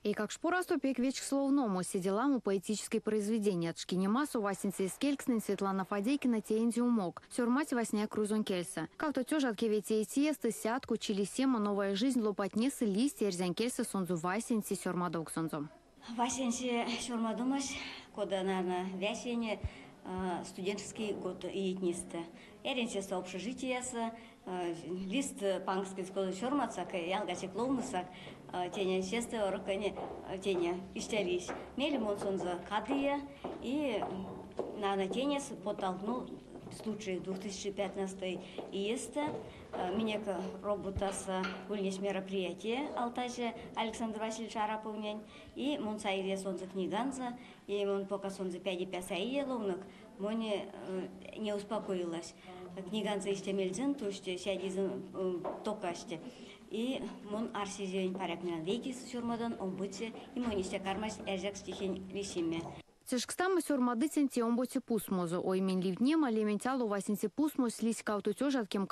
Эйкакшпорасто пек вечксь ловномо, седе ламо поэтической произведеният. Шкинемасо васенце эскелькстнэнь Светлана Фадейкина теинзе умок. Сёрмадсь васняяк рузонь кельсэ. 29 иестэ Сятко, Чилисема, Новая жизнь лопатнесэ лиссть эрзянь кельсэ сонзэ васенце сёрмадовксонзо. Васенце сёрмадомась, кода, наверное, весень студенческий год иетнестэ. Эринсесэ общежитиясо, лист панкскес кода сёрмадсак, ялгасек ловносак, теня сестэ ороконе теня истя лиссь. Мейле мон сонзэ кадыя и наверное, тенес подтолкнул случай 2015 иестэ минек роботасо ульнесь мероприятие алтазь Александр Васильевич Араповнень, и мон саизе сонзэ книганзо, и мон пока сонзэ пяди саие ловнок, Моне не успокоилась. Книганзо истя мельзэн тусть, сядизэ токасть. И мон арсезевинь паряк мелан вейке сёрмадан, омбоце, и монь истя кармась эрзякс стихень лисеме. Тешкстамо сёрмадыцянть омбоце пусмозо. Оймень ливтнема лементь ало васенце пусмось лиссь 28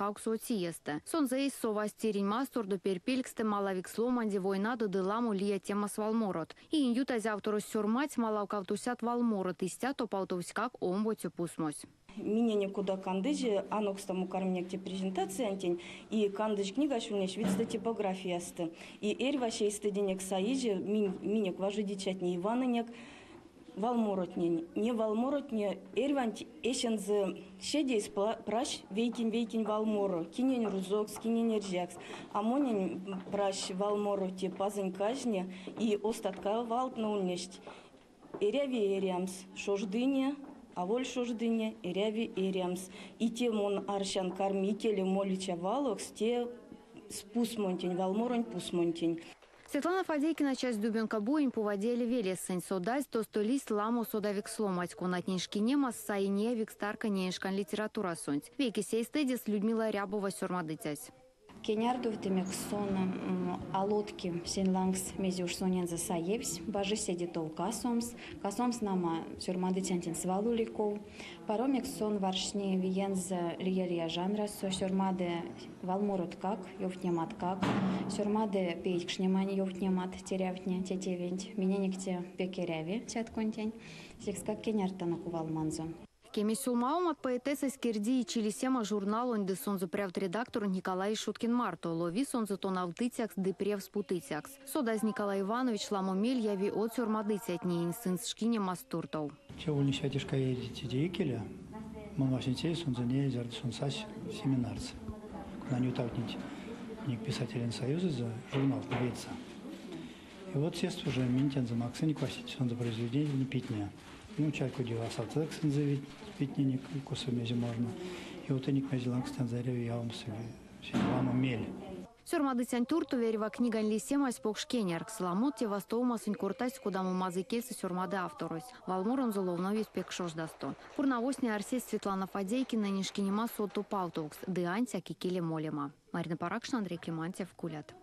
иестэ. Сонзэ эйс совасть тиринь мастордо, пертьпелькстэ, малавикс ломанде, войнадо ды ламо лия темас валморот. Иень ютазь авторось сёрмадсь малав кавтосядт валморот, истя топавтовськак омбоце пусмось. Миненек кода кандызь анокстамо карминек те презентациянтень, и кандызь книгась ульнесь видстэ типографиясто. И эрьвась эйстэденек саизь минек важодицятне и ванынек валморотнень. Не валморотне эрьванть эсензэ седейс прась вейкень-вейкень валморо, кинень рузокс, кинень эрзякс. А монень прась валморо те пазонь казне, и остатка валтнэ ульнесть. Эряви эрямс шождыне, аволь шождыне, эряви эрямс. И те мон арсян карми икеле молиця валокс, те пусмонтень, валморонь пусмонтень. Светлана Фадейкина чачсь Дубенкабуень Пуваделе велесэнть. Содазь, тосто лиссть ламо содавикс ломанть, конатнень шкинемаст саи неявикс тарка неень шкань литературасонть. Вейкесь эйстэдест Людмила Рябова сёрмадыцясь. Кенярдовтымик сон а лотки сень лангс, мезе уш сонензэ саевсь, бажи седе тов касомс, касомс, нама, сёрмадыцянтень свал ули ков. Паро мекс сон варштни виензэ лия-лия жанрасо, сёрмады валмороткак, ёвтнематкак, сёрмады пеедькшнемань ёвтнемат терявтни те тевенть. Миненек те пек эряви Сятконтень, секскак кенярдтано кувалманзо. Кеме сюлмавомат поэтессась кирди Чилисема журналонть ды сонзэ прявт редакторонть Николай Ишуткин марто, лови сонзэ тонавтыцякс ды превс путыцякс. Содазь, Николай Иванович ламо мель яви од сёрмадыцятненень, сынст шкинемаст туртов. Те ульнесь ветешка теде икеле, мон васенцесь сонзэ неезь, зярдо сон сась семинарс, конань ютавтнить минек писателень союзозо, журналтнэ ветсэ. И вот сестэ уже минь тензэ максынек сонзэ произведениятнень питне. Ну, чарькодева, асатыксэнзэ питненек, косо мезе можно. И вот эник мезе лангс тензэ эряви явомс ламо мель. Сёрмадыцянть туртов эрьва книгань лисемась покш кеняркс. Ламот те вастовомасонть кортасть, кодамо мазый кельсэ сёрмады авторось. Валморонзо ловновить пек шождасто. Пурнавозтне арсесть Светлана Фадейкинань шкинемасо топавтовкс ды ансяк икеле молема. Марина Паракшина, Андрей Климантьев, Кулят.